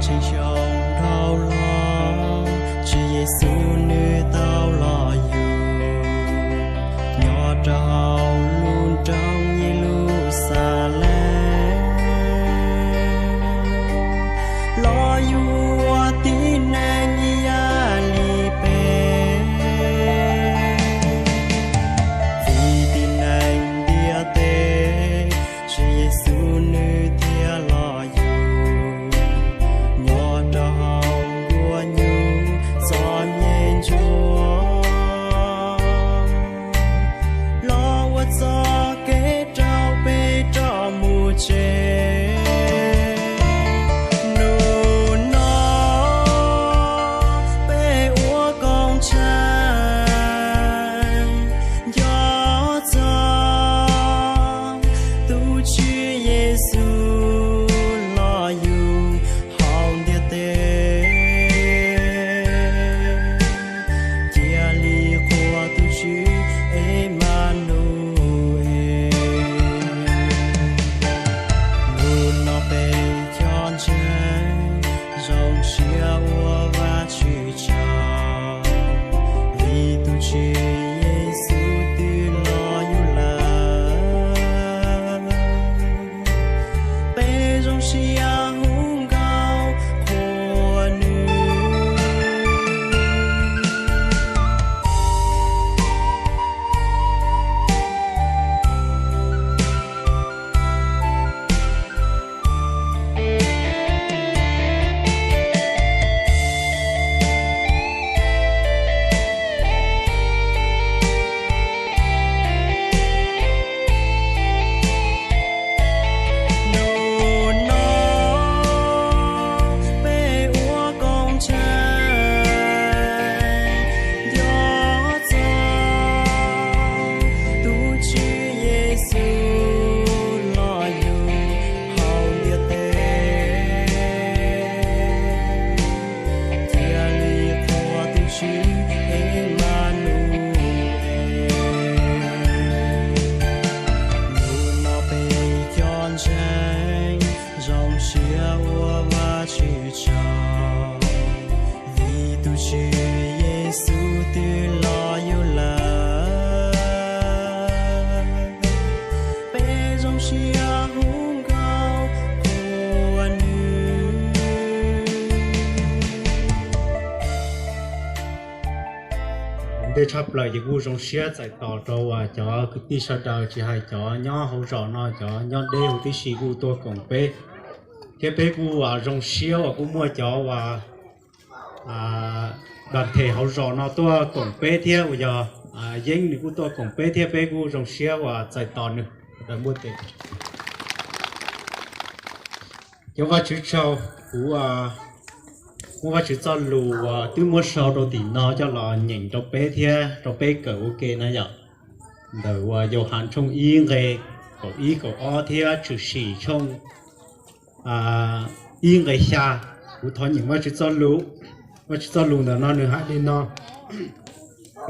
Xyoo dhau los, Tswv Yexus nws tau los yug nyob rau hauv lub nroog Yeluxalees, los yug ua tib neeg ib yam li peb. Vim tib neeg ntiaj teb, Tswv Yexus nws thiaj los yug nyob rau hauv nkuaj nyuj txom nyem ntsuag, los ua txoj kev rau peb rov mus tsev. Hnub no peb ua koob tsheej nco txog tus Tswv Yexus los yug hauv ntiaj teb, cia li qhuas tus Tswv Emanues. Hnub no peb cov ntseeg zoo siab ua Vajtswv tsaug, vim tus Tswv Yexus twb los yug lawm. Peb zoo siab hu nkauj qhuas nws. Hnub no peb ua koob tsheej nco txog tus Tswv Yexus los yug hauv ntiaj teb, cia li qhuas tus Tswv Emanues. Hnub no peb cov ntseeg zoo siab ua Vajtswv tsaug, vim tus Tswv Yexus twb los yug lawm. Peb zoo siab hu nkauj qhuas nws. Ua ntej tshaj plaws ces kuj zoo siab txais tos rau cov kwv tij sawv daws, tsis hais cov nyob hauv zos no, cov nyob deb huv tib si kuj tuaj koom peb, thiab peb kuj zoo siab uas kuj muaj cov uas dab them hauv zos no tuaj koom peb thiab, uas yog Yeeb nws kuj tuaj koom peb thiab, peb kuj zoo siab uas txais tos nws. Cov Vajtswv tsaug, kuv muab Vajtswv txoj lus uas twb muab sau rau tim no coj los nyeem rau peb thiab rau peb kawm ua ke na yom. Ntawm uas Yauhas tshooj ib nqe kaum ib kaum ob thiab Tshwm Sim tshooj ib nqe xya, kuv thov nyeem Vajtswv txoj lus. Vajtswv txoj lus ntawm no nws hais li no.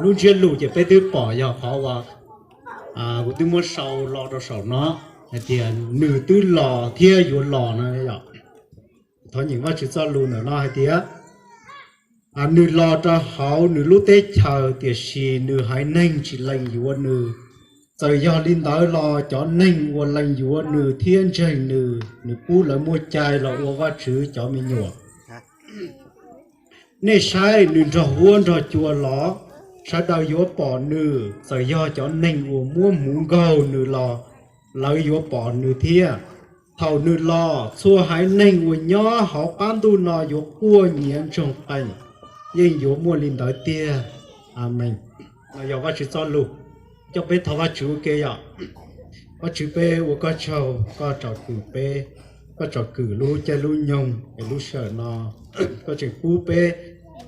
Lub ntsiab lus ces peb twb pom yog qhov uas kuv twb muab sau lo rau saum no hais tias nws twb los thiab yuav los no yom. Thov nyeem Vajtswv txoj lus ntawm no hais tias, nws los rau hauv nws lub teb chaws, tiam sis nws haiv neeg tsis lees yuav nws. Txawm yog li ntawd los cov neeg uas lees yuav nws thiab ntseeg nws, nws pub lawv muaj cai los ua Vajtswv cov me nyuam. Nej saib, nws nrog huab nrog cua los, sawv daws yuav pom nws. Txawm yog cov neeg uas muab hmuv nkaug nws los, lawv yuav pom nws thiab. Thaum nws los, txhua haiv neeg uas nyob hauv qab ntuj no yuav quaj nyiav ntsoog qees. Yeej yuav muaj li ntawd tiag. Amees. No yog Vajtswv txoj lus. Coj peb thov Vajtswv ua ke yom. Vajtswv, peb ua koj tsaug, koj tsom kwm peb, koj tsom kwm lub caij lub nyoog es lub sij hawm no koj tseem pub peb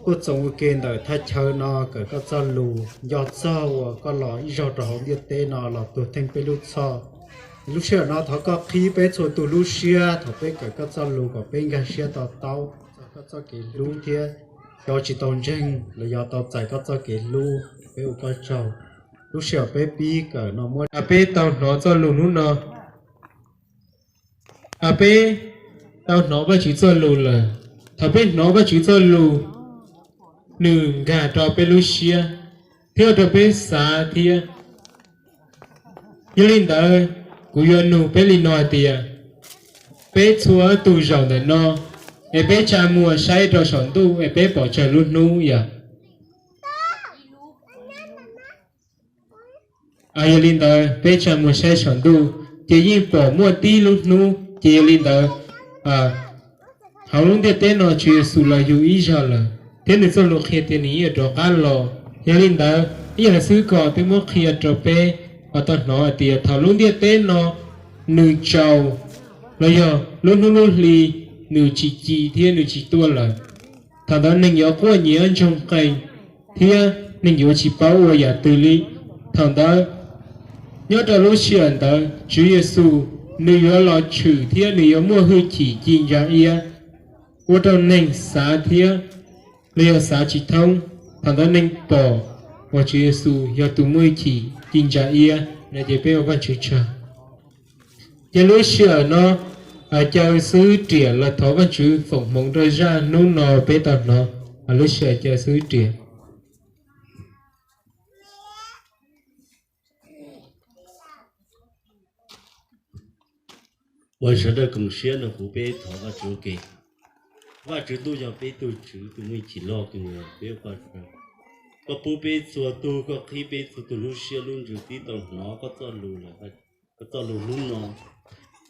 tuaj txoos ua ke ntawm thaj chaw no kawm koj txoj lus, nco txog uas koj los ib zaug rau hauv ntiaj teb no los tuag theej peb lub txhoj. Lub sij hawm no thov koj qhib peb txhua tus lub siab thaum peb kawm koj txoj lus kom peb nkag siab to taub txog koj txoj kev hlub thiab cov tsis tau ntseeg los yog tau txais koj txoj kev hlub. Peb ua koj tsaug. Lub sij hawm peb pib kawm no muab, peb tau hnov txoj lus hnub no. Peb tau hnov Vajtswv txoj lus lawm. Thaum peb hnov Vajtswv txoj lus, nws nkag rau peb lub siab thiab ua rau peb xav thiab. Yog li ntawd, kuv yuav nug peb li no hais tias, peb txhua tus zaum ntawm no es peb tsa muag saib rau saum ntuj es peb pom tsawg lub hnub yom? Yog li ntawd peb tsa muag saib saum ntuj ces yeej pom muaj tib lub hnub. Ces yog li ntawd, hauv lub ntiaj teb no Tswv Yexus los yug ib zaug lawm thiab nws txoj lus qhia tias nws yuav rov qab los. Yog li ntawd ib yam li xwb ko twb muab qhia rau peb tau hnov hais tias thaum lub ntiaj teb no nws tsaus, los yog lub hnub lub hli nws tsis ci thiab nws tsis tuaj lawm, thaum ntawd neeg yuav quaj nyiav ntsoog qees thiab neeg yuav tsis paub ua yam twg li. Thaum ntawd, nyob rau lub sij hawm ntawd Tswv Yexus nws yuav los tshwm thiab nws yuav muaj hwj chim ci ntsa iab ua rau neeg xav thiab los yog xav tsis thoob. Thaum ntawd neeg pom uas Tswv Yexus yog tus muaj hwj chim ci ntsa iab no ces peb ua Vajtswv tsaug. Ces lub sij hawm no, caw xib hwb Riam los thov Vajtswv foom hmoov rau zaj hnub no peb tau hnov. Lub sij hawm caw xib hwb Riam. Ua sawv daws koom siab nrog kuv peb thov Vajtswv ua ke. Vajtswv ntuj yog peb tug Tswv tus muaj hwj chim loj kawg nkaus, peb ua koj tsaug. Koj pub peb txhua tug, koj qhib peb txhua tug lub siab lub ntsws tib tau hnov koj txoj lus lawm, koj txoj lus hnub no.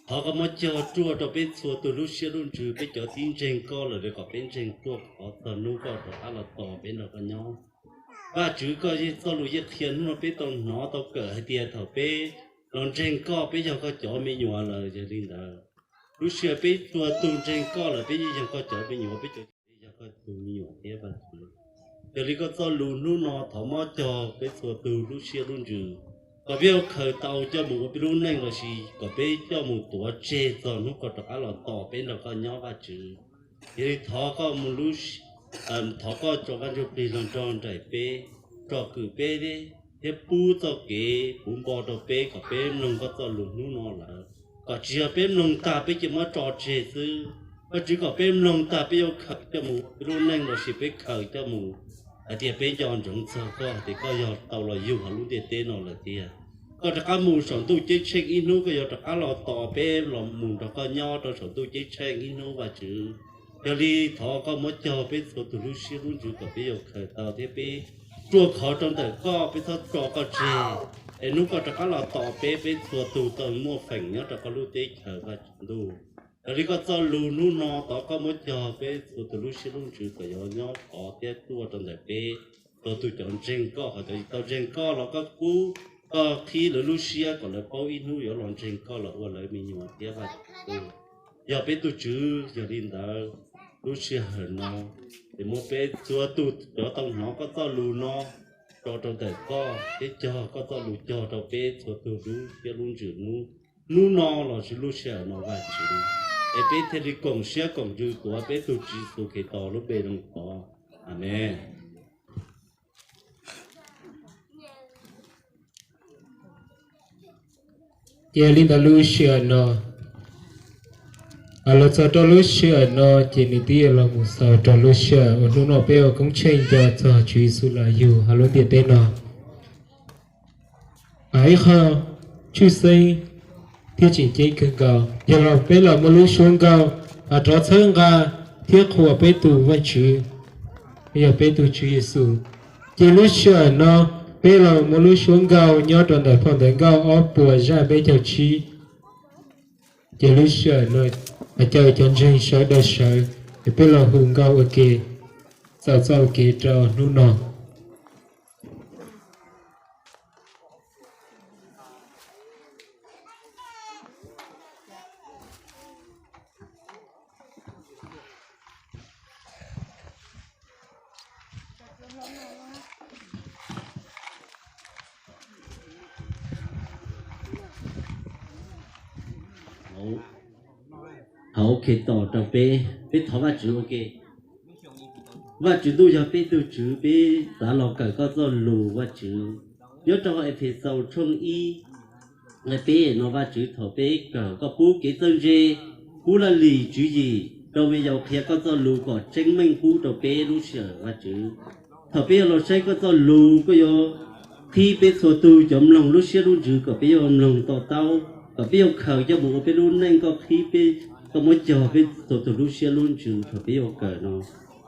Thov koj muab cog ruaj rau peb txhua tug lub siab lub ntsws, peb cov tib ntseeg koj lawm kom peb ntseeg ruaj khov txog hnub koj rov qab los tos peb nrog koj nyob. Vajtswv, koj yeej txoj lus yeej qhia hnub no peb tau hnov tau kawm hais tias thaum peb los ntseeg koj peb yog koj cov me nyuam lawm. Yog li ntawd, lub sij hawm peb txhua tug ntseeg koj lawm peb yeej yog koj cov me nyuam, peb cov yog koj tug me nyuam thiab Vajtswv. Yog li koj txoj lus hnub no thov muab cog peb txhua tug lub siab lub ntsws, kom peb yuav khaws tau coj mus ua peb lub neej lossis kom peb coj mus tuav tseg txog hnub koj rov qab los tos peb nrog koj nyob Vajtswv. Yog li thov koj mus, thov koj tso Vaj Ntsuj Plig los nrog nraim peb, tsom kwm peb thiab pub txoj kev puv npo rau peb kom peb mloog koj txoj lus hnub no lawm, kom tsis yog peb mloog tag peb cia muab tso tseg xwb. Vajtswv, kom peb mloog tag peb yuav khaws coj mus ua peb lub neej lossis peb khaws coj mus hais tias peb nco ntsoov txog koj hais tias koj yog tau los yug hauv lub ntiaj teb no lawm tiag. Koj rov qab mus saum ntuj ceeb tsheej ib hnub, koj yuav rov qab los tos peb los mus nrog koj nyob rau saum ntuj ceeb tsheej ib hnub Vajtswv. Yog li thov koj muab cog peb txhua tus lub siab lub ntsws kom peb yuav khaws tau thiab peb ruaj khov rau ntawm koj, peb txhob tso koj tseg, es hnub koj rov qab los tos peb, peb txhua tus tau muaj feem nyob rau koj lub teb chaws Vajtswv ntuj. Yog li koj txoj lus hnub no thov koj muab cog peb txhua tus lub siab lub ntsws kom yuav nyob khov thiab ruaj rau ntawm peb txhua tus cov ntseeg koj, hos cov tsis tau ntseeg koj los koj pub koj qhib lawv lub siab kom lawv paub ib hnub yuav los ntseeg koj los ua lawv me nyuam thiab Vajtswv. Yog peb tug Tswv, yog li ntawd lub sij hawm no ces muab peb txhua tus cov tau hnov koj txoj lus no tso rau ntawm koj thiab cog koj txoj lus cog rau peb txhua tus lub siab lub ntsws hnub, hnub no lossis lub sij hawm no Vajtswv, es peb thiaj li koom siab koom ntsws tuav peb tug Tswv Yexus Khetos lub npe no thov. Amees. Ces li ntawd lub sij hawm no, los txog rau lub sij hawm no ces nws twb los mus xaus rau lub sij hawm uas hnub no peb ua koob tsheej nco txog Tswv Yexus los yug hauv lub ntiaj teb no. Ib qho tshwj xeeb thiab tseem ceeb kawg nkaus yog los peb los muaj lub suab nkauj rov txhawb nqa thiab qhuas peb tus Vajtswv, yog peb tus Tswv Yexus. Ces lub sij hawm no peb los muaj lub suab nkauj nyob rau ntawm phau ntawv nkauj ob puas zaj peb caug tsib. Ces lub sij hawm no caw cov ntseeg sawv daws sawv es peb los hu nkauj ua ke, txaus txoj ua ke rau hnub no. Thov Khetos rau peb, peb thov Vajtswv ua ke. Vajtswv ntuj yog peb tug Tswv, peb xav los kawm koj txoj lus Vajtswv. Nyob rau Efexaus tshooj ib nqe peb no Vajtswv, thaum peb kawm koj pub kev txawj ntse, pub laj lim tswv yim, rau me yaus qhia koj txoj lus kom tseeb meej pub rau peb lub sij hawm, Vajtswv. Thaum peb yuav los saib koj txoj lus, koj yuav qhib peb txhua tus cov mloog lub siab lub ntsws kom peb yuav mloog to taub, kom peb yuav khaws coj mus ua peb lub neej. Koj qhib peb, koj muab cog peb txhua tus lub siab lub ntsws thaum peb yuav kawm no.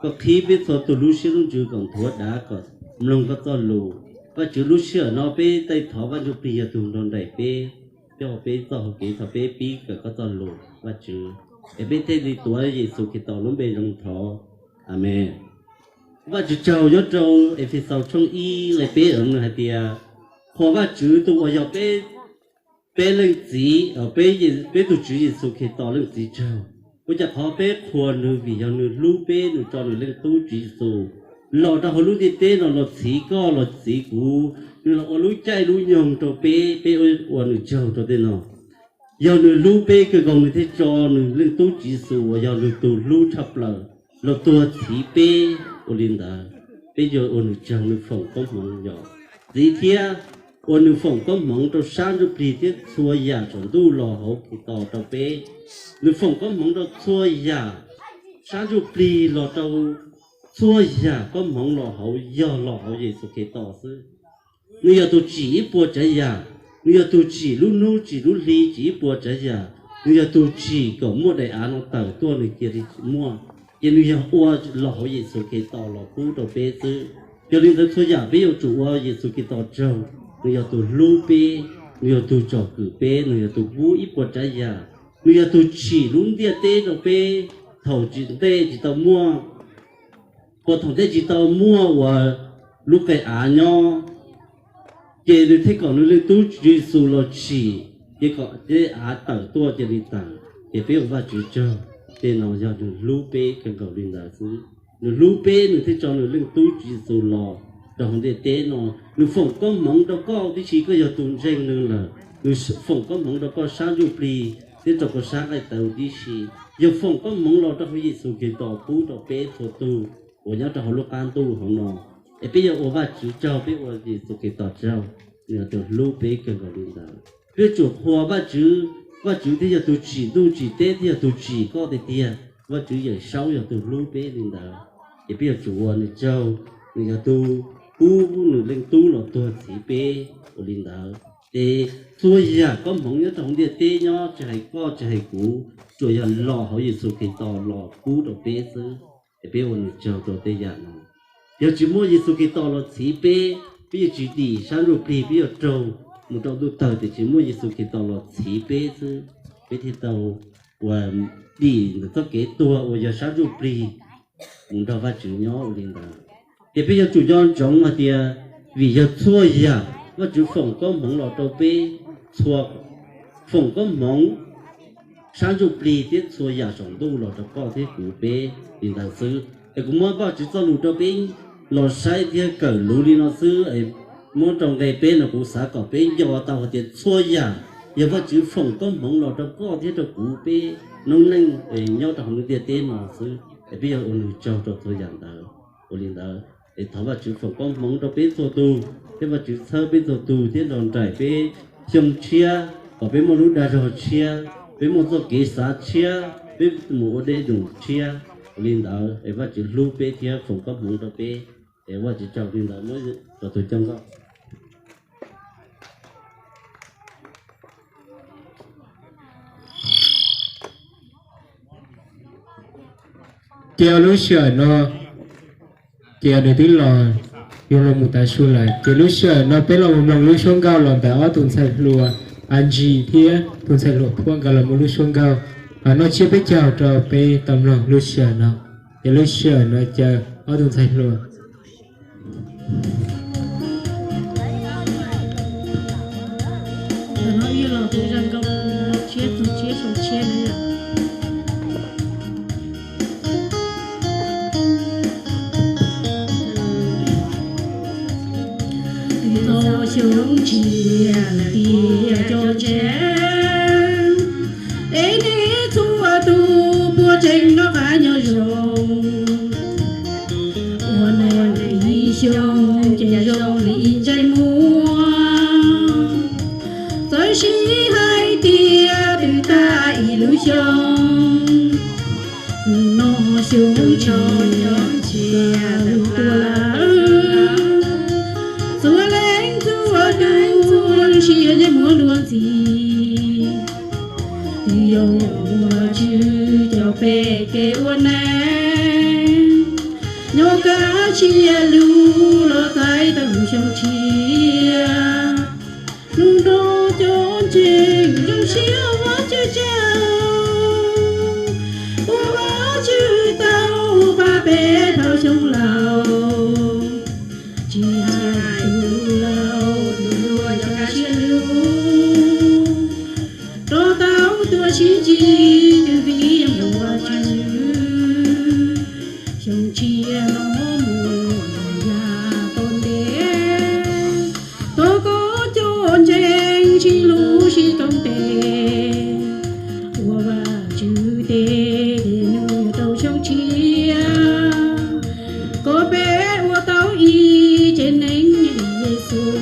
Koj qhib peb txhua tus lub siab lub ntsws kom nthuav dav kom mloog koj txoj lus. Vajtswv, lub sij hawm no peb thiaj thov Vaj Ntsuj Plig yog tus nrog nraim peb, coj peb txoj hau kev thaum peb pib kawm koj txoj lus, Vajtswv. Es peb thiaj li tuav Yexus Khetos lub npe zoo thov. Amees. Vajtswv tsaug. Nyob rau Efexaus tshooj ib nqe peb ntawd nws hais tias, qhuas Vajtswv tus uas yog peb, peb leej txiv, peb, peb tus Tswv Yexus Khetos leej txiv tsaug. Ua cas qhov peb qhuas nws? Vim yog nws hlub peb, nws tso nws leej tub Tswv Yexus los rau hauv lub ntiaj teb no los txhiv koj los txhiv kuv, nws los ua lub caij lub nyoog rau peb, peb ua nws tsaug rau tej no. Yog nws hlub peb kawg nkaus nws thiaj tso nws leej tub Tswv Yexus uas yog nws tus hlub tshaj plaws los tuag txhiv peb. Ua li ntawd, peb yuav ua nws tsaug, nws foom koob hmoov yog txhiv thiab ua nws foom koob hmoov rau sab ntsuj plig thiab txhua yam saum ntuj los hauv Khetos rau peb. Nws foom koob hmoov rau txhua yam sab ntsuj plig los rau txhua yam koob hmoov los hauv, yog los hauv Yexus Khetos xwb. Nws yog tus tsim ib puas tsav yam, nws yog tus tsim lub hnub tsim lub hli tsim ib puas tsav yam, nws yog tus tsim kom muaj daim av no tawm tuaj nws cia li tsis muaj. Ces nws yog ua los hauv Yexus Khetos los pub rau peb xwb. Yog li ntawd txhua yam peb yuav tsum ua Yexus Khetos tsaug. Nws yog tus hlub peb, nws yog tus tsom kwm peb, nws yog tus pub ib puas tsav yam, nws yog tus tsim lub ntiaj teb rau peb thaum tsis, ntej tsis tau muaj, puas thaum ntej tsis tau muaj uas lub qe av nyob. Ces nws thiaj kom nws leej tub Tswv Yexus los tsim, ces kom tej av tawm tuaj cia li tawm. Ces peb ua Vajtswv tsaug, tej no yog nws hlub peb kawg nkaus li ntawd xwb. Nws hlub peb nws thiaj tso nws leej tub Tswv Yexus los rau hauv ntiaj teb no. Nws foom koob hmoov rau koj tib si, koj yog tus ntseeg nws lawm, nws foom koob hmoov rau koj sab ntsuj plig thiab rau koj sab nqaij tawv tib si. Yog foom koob hmoov los rau hauv Yexus Khetos pub rau peb txhua tus uas nyob rau hauv lub qab ntuj hauv no. Es peb yuav ua Vajtswv tsaug, peb ua Yexus Khetos tsaug, nws yog tus hlub peb kawg nkaus li ntawd. Peb yuav tsum qhuas Vajtswv, Vajtswv thiaj yog tus tsim ntuj tsim teb, thiaj yog tus tsim koj tiag tiag. Vajtswv Yawmsaub yog tus hlub peb li ntawd, ces peb yuav tsum ua nws tsaug. Nws yog tus pub nws leej tub los tuag txhiv peb. Ua li ntawd ces txhua yam koob hmoov nyob rau hauv ntiaj teb nyob, tsis hais koj tsis hais kuv, tsuas yog los hauv Yexus Khetos los pub rau peb xwb. Es peb ua nws tsaug rau tej yam no. Yog tsis muaj Yexus Khetos los txhiv peb, peb yuav tsis dim sab ntsuj plig, peb yuav raug mus rau ntuj tawg, tiam sis muaj Yexus Khetos los txhiv peb xwb, peb thiaj tau uas dim ntawm txoj kev tuag uas yog sab ntsuj plig mus nrog Vajtswv nyob. Ua li ntawd ces peb yuav tsum nco ntsoov hais tias vim yog txhua yam Vajtswv foom koob hmoov los rau peb, txhua, foom koob hmoov sab ntsuj plig thiab txhua yam saum ntuj los rau koj thiab kuv peb li ntawd xwb. Es kuv muab Vajtswv txoj lus rau peb los saib thiab kawm luv li no xwb. Muab rau nqe peb no kuv xav kom peb nco tau hais tias txhua yam yog Vajtswv foom koob hmoov los rau koj thiab rau kuv peb noob neej nyob rau hauv lub ntiaj teb no xwb. Es peb yuav ua nws tsaug rau txhua yam ntawd. Ua li ntawd es thov Vajtswv foom koob hmoov rau peb txhua tus, thiab Vajtswv txhawb peb txhua tus thiab nrog nraim peb xyoo tshiab, kom peb muaj lub dag zog tshiab, peb muaj txoj kev xav tshiab, peb mus ua dej num tshiab. Ua li ntawd es Vajtswv hlub peb thiab foom koob hmoov rau peb. Es Vajtswv tsaug. Li ntawd muab tso tus coj nkoj. Ces lub sij hawm no, ces nws twb los, yog los mus tav su lawm, ces lub sij hawm no peb los mus mloog lub suab nkauj los ntawm ob tug ntxhais hluas, Angie thiab tus ntxhais hluas Phuaj nkawd los mus lub suab nkauj. Noj tsiab peb caug rau peb tau mloog lub sij hawm no. Ces lub sij hawm no caw ob tug ntxhais hluas. Xyoo tsiaj tiaj cov ntseeg, es nej txhua tus puas tseem noj qab nyob zoo? Ua neej ib xyoos ces zoo li ib ntsais muag, txawm sib hais tias twb tag ib lub xyoo, Tub tso cov ntsia tuaj lawm, txhua leej txhua tus zoo siab ntsej muag luag ntxhi. Twb yog Vajtswv coj peb kev ua neej, nyob kaj siab lug los txais tau lub xyoo tshiab. Hnub no cov ntseeg zoo siab ua Vajtswv tsaug, ua Vajtswv tau pab peb dhau xyoo laus. Tsis hais tus laus tus hluas cov kaj siab lug, rov tau tuaj sib ntsib twb vim ua Vajtswv. Xyoo tshiab no mus lawm yav tom ntej, thov kom cov ntseeg sib hlub sib koom tes, ua Vajtswv tes, tes nug rau xyoo tshiab, kom peb ua tau ib tsev neeg li Yexus.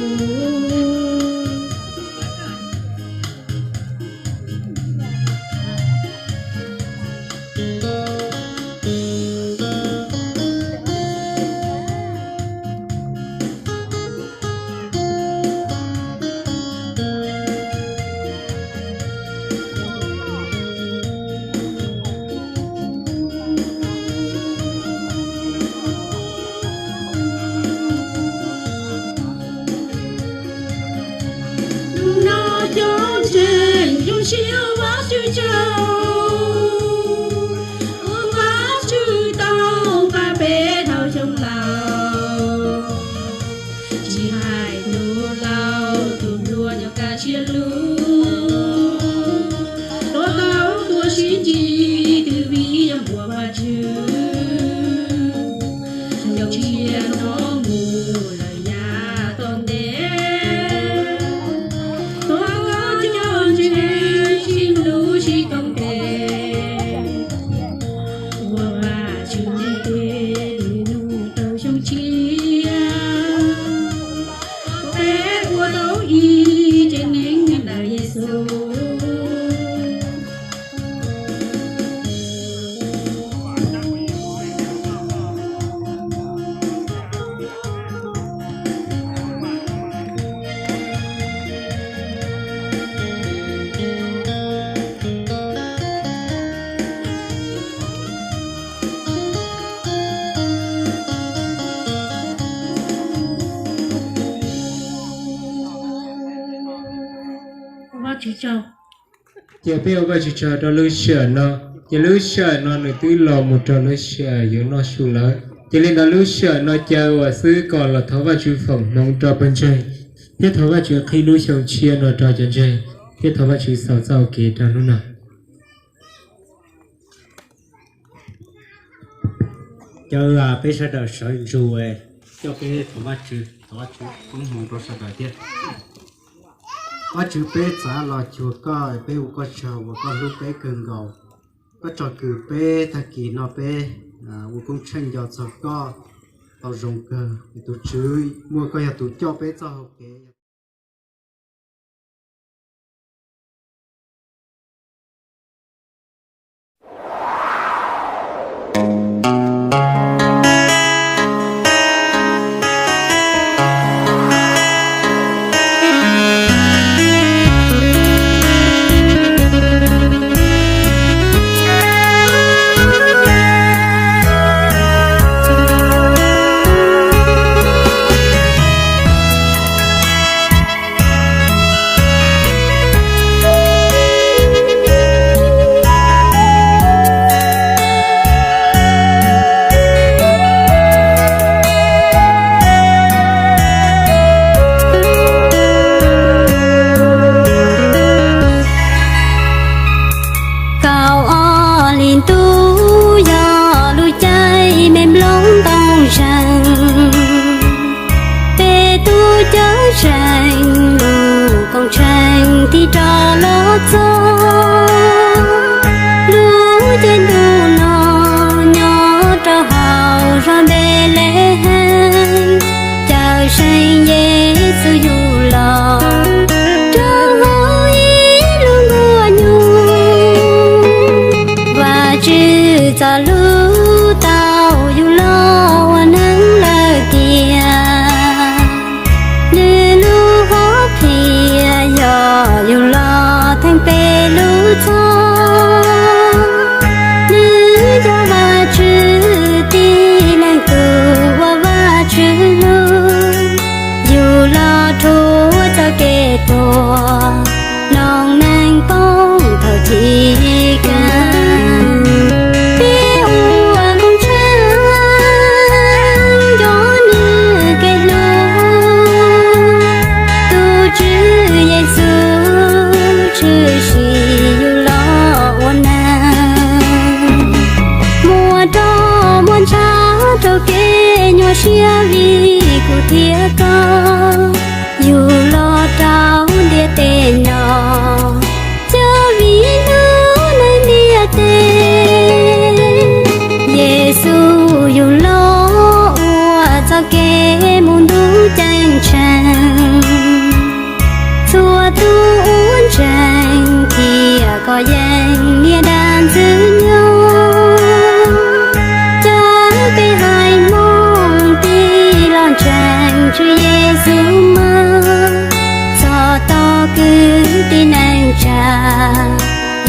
Hnub no cov ntseeg zoo siab ua Vajtswv tsaug, ua Vajtswv tau pab peb dhau xyoo laus. Tsis hais tus laus tus hluas cov kaj siab lug, rov tau tuaj sib ntsib twb vim ua Vajtswv. Xyoo tshiab no mus lawm yav tom ntej, thov kom cov ntseeg sib hlub sib koom tes, ua Vajtswv tes, tes nug rau xyoo tshiab, peb ua tau ib tsev neeg ntawm Yexus. Ua Vajtswv tsaug. Ces peb ua Vajtswv tsaug rau lub sij hawm no, ces lub sij hawm no nws twb los mus rau lub sij hawm yuav noj su lawm. Ces li ntawd lub sij hawm no caw uas xwb kom los thov Vajtswv foom hmoov rau pawg ntseeg, thiab thov Vajtswv qhib lub xyoo tshiab no rau cov ntseeg, thiab thov Vajtswv xaus txoj hau kev rau hnub no. Caw peb sawv daws sawv ntsug, coj peb thov Vajtswv, thov Vajtswv foom hmoov rau sawv daws thiab. Vajtswv, peb txav los cuag koj, peb ua koj tsaug uas koj hlub peb kawg nkaus. Koj tsom kwm peb tag kis no peb ua koob tsheej nco txog koj tau zoo kawg. Tus Tswv, muaj koj yog tus coj peb txoj hau kev. Kaum ob hlis ntuj yog lub caij me nplooj ntoo zeeg, peb tub cawm seej mus koom tshee tig rov los txog. Lub caij ntuj no nyob rau hauv zos Npelehees, cawm seej Yexus yug los rau hauv ib lub nkuaj nyuj. Vajtswv txoj lus tuag, noog neeg poob thaum chiv kawg. Peb ua nkauj ntshav nco nws kev hlub, tus Tswv Yexus tshwm sim yug los ua neeg. Muaj roj muaj ntshav rau kev nyuaj siab vim kuv thiab koj, yug los rau ntiaj teb no, cov vim hnub neeg ntiaj teb. Yexus yug los ua txoj kev mus ntuj ceeb tsheej. Txhua tus ua ntseeg thiab koj yeej niaj dab ntxwg nyoog. Caw peb haiv Hmoob tij laug ntseeg Tswv Yexus mas, txhob tos kwv tij neej tsa,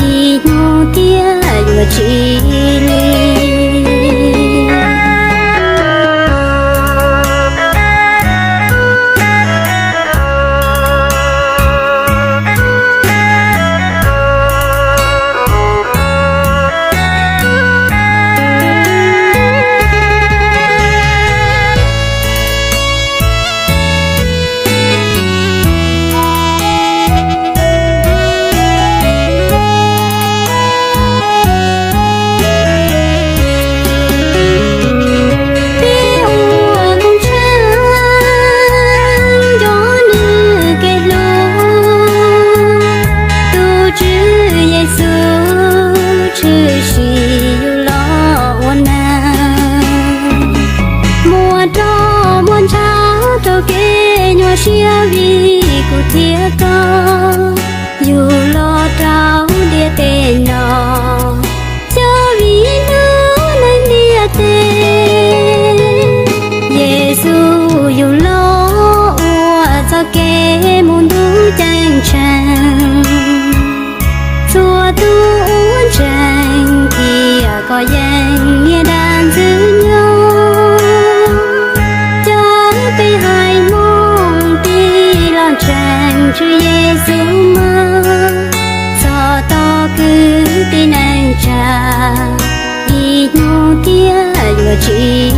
ib hnub tiag yuav tsis lig. Peb ua nkauj ntshav nco nws kev hlub, tus Tswv Yexus tshwm sim yug los ua neeg. Muaj roj muaj ntshav rau kev nyuaj siab vim kuv thiab koj, yug los rau ntiaj teb no, cov vim hnub neeg ntiaj teb. Yexus yug los ua txoj kev mus ntuj ceeb tsheej. Txhua tus ua ntseeg thiab koj yeej niaj dab ntxwg nyoog. Caw peb haiv Hmoob tij laug ntseeg Tswv Yexus mas, txhob tos kwv tij neej tsa, ib hnub tiag yuav tsis